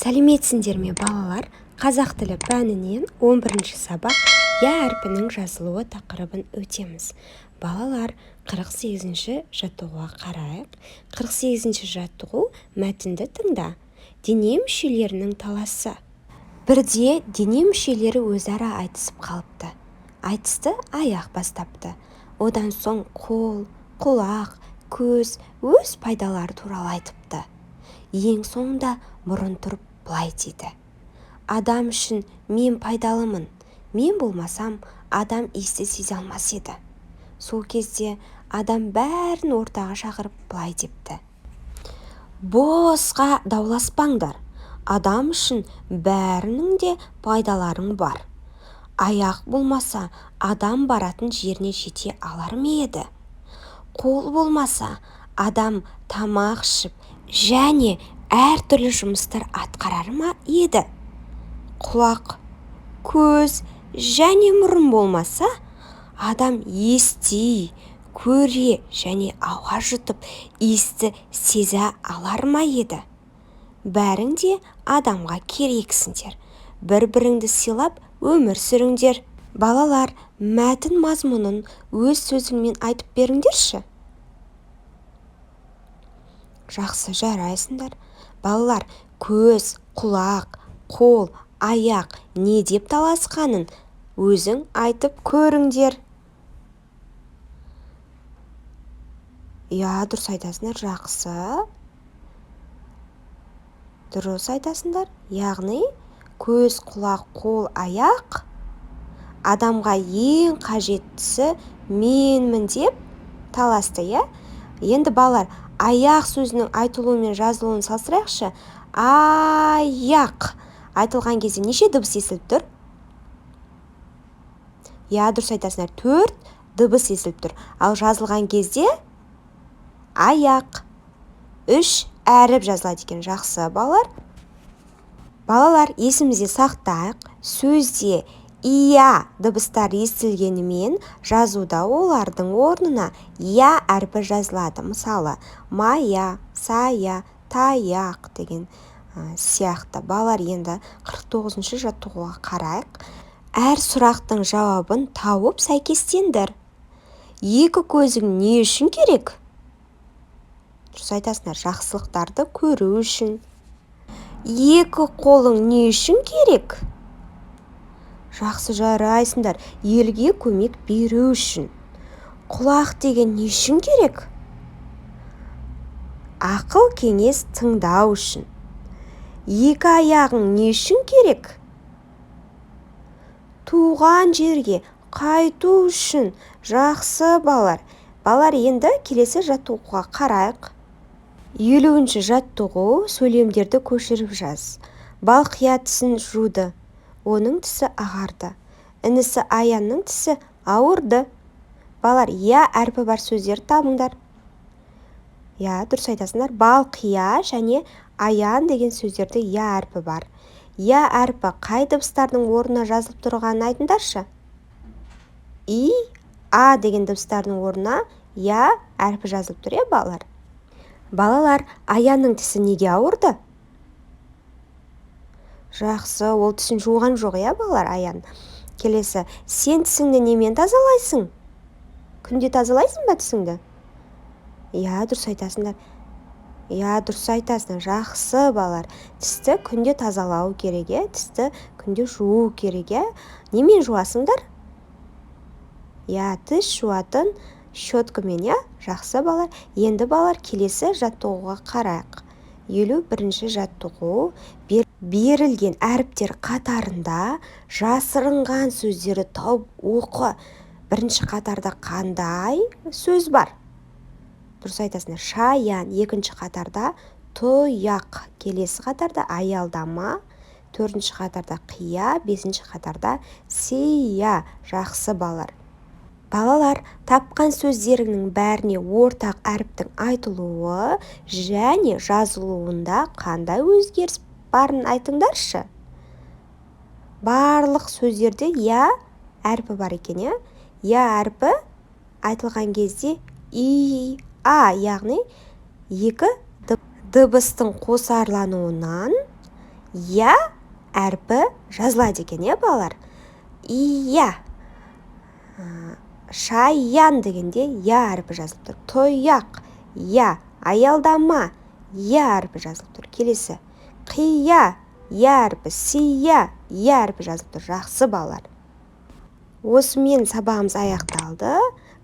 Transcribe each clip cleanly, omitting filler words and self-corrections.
Сәлеметсіңдер ме, балалар! Қазақ тілі пәнінен 11-ші сабақ, «я» әрпінің жазылуы тақырыбын өтеміз. Балалар, 48-ші жаттығуға қарайық. 48-ші жаттығу. Мәтінді тыңда. Дене мүшелерінің таласы. Бірде дене мүшелері өзара айтысып қалыпты. Айтысты аяқ бастапты. Одан соң қол, құлақ, көз өз пайдалары туралы айтыпты. Ең соңында мұрын тұрып былай дейді: «Адам үшін мен пайдалымын. Мен болмасам, адам иісті сезе алмас еді». Сол кезде адам бәрін ортаға шақырып, былай депті: «Босқа дауласпаңдар. Адам үшін бәрінің де пайдаларың бар. Аяқ болмаса, адам баратын жеріне жете алар ма еді? Қол болмаса, адам тамақ ішіп және әртүрлі жұмыстар атқарар ма еді? Құлақ, көз және мұрын болмаса, адам ести, көре және ауа жұтып, иісті сезе алар ма еді? Бәрің де адамға керексіңдер. Бір-біріңді сыйлап өмір сүріңдер». Балалар, мәтін мазмұнын өз сөзіңмен айтып беріңдерші. Жақсы, жарайсыңдар. Балалар, көз, құлақ, қол, аяқ не деп таласқанын өзің айтып көріңдер. Иә, дұрыс айтасыңдар, жақсы, дұрыс айтасыңдар. Яғни көз, құлақ, қол, аяқ адамға ең қажеттісі менмін деп таласты, иә. Енді, балалар, аяқ сөзінің айтылуы мен жазылуын салыстырайықшы. Аяқ айтылған кезде неше дыбыс естіліп тұр? Иә, дұрыс айтасыңдар, төрт дыбыс естіліп тұр. Ал жазылған кезде аяқ үш әріп жазылады екен. Жақсы, балалар. Балалар, есімізде сақтайық: сөзде ия дыбыстары естілгенімен, жазуда олардың орнына я әрпі жазылады. Мысалы, мая, сая, таяқ деген сияқты. Балалар, енді 49-шы жаттығуға қарайық. Әр сұрақтың жауабын тауып, сәйкестендір. Екі көзің не үшін керек? Дұрыс айтасыңдар, жақсылықтарды көру үшін. Екі қолың не үшін керек? Жақсы, жарайсыңдар, елге көмек беру үшін. Құлақ деген не үшін керек? Ақыл кеңес тыңдау үшін. Екі аяғың не үшін керек? Туған жерге қайту үшін. Жақсы, балалар. Балалар, енді келесі жаттығуға қарайық. 50-ші жаттығу. Сөйлемдерді көшіріп жаз. Балқия тісін жуды. Оның тісі ағарды. Інісі Аянның тісі ауырды. Балалар, я әрпі бар сөздерді табыңдар. Иә, дұрыс айтасыңдар, Балқия және Аян деген сөздерде я әрпі бар. Я әрпі қай дыбыстардың орнына жазылып тұрғанын айтыңдаршы. И, а деген дыбыстардың орнына я әрпі жазылып тұр, иә, балалар? Балалар, Аянның тісі неге ауырды? Жақсы, ол тісін жуған жоқ, иә, балалар, Аян. Келесі: сен тісіңді немен тазалайсың? Күнде тазалайсың ба тісіңді? Иә, дұрыс айтасыңдар. Иә, дұрыс айтасыңдар. Жақсы, балалар. Тісті күнде тазалау керек, иә, тісті күнде жуу керек, иә. Немен жуасыңдар? Иә, тіс жуатын щеткамен, иә. Жақсы, балалар. Енді, балалар, келесі жаттығуға қарайық. 51-ші жаттығу. Берілген әріптер қатарында жасырынған сөздерді тауып оқы. Бірінші қатарда қандай сөз бар? Дұрыс айтасыңдар, шаян. Екінші қатарда тұяқ, келесі қатарда аялдама, төртінші қатарда қия, бесінші қатарда сия. Жақсы, балалар. Балалар, тапқан сөздеріңнің бәріне ортақ әріптің айтылуы және жазылуында қандай өзгеріс барын айтыңдаршы. Барлық сөздерде я әрпі бар екен, иә. Я әрпі айтылған кезде и, а, яғни екі дыбыстың қосарлануынан Я әрпі жазылады екен, иә, балалар? Иә. Шаян дегенде я әрпі жазылып тұр. Тұяқ, я. Аялдама, я әрпі жазылып тұр. Келесі: қия, я әрпі. Сия, я әрпі жазылып тұр. Жақсы, балалар, осымен сабағымыз аяқталды.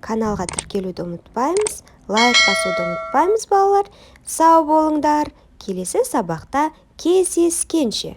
Каналға тіркелуді ұмытпаймыз, лайк басуды ұмытпаймыз. Балалар, сау болыңдар, келесі сабақта кездескенше!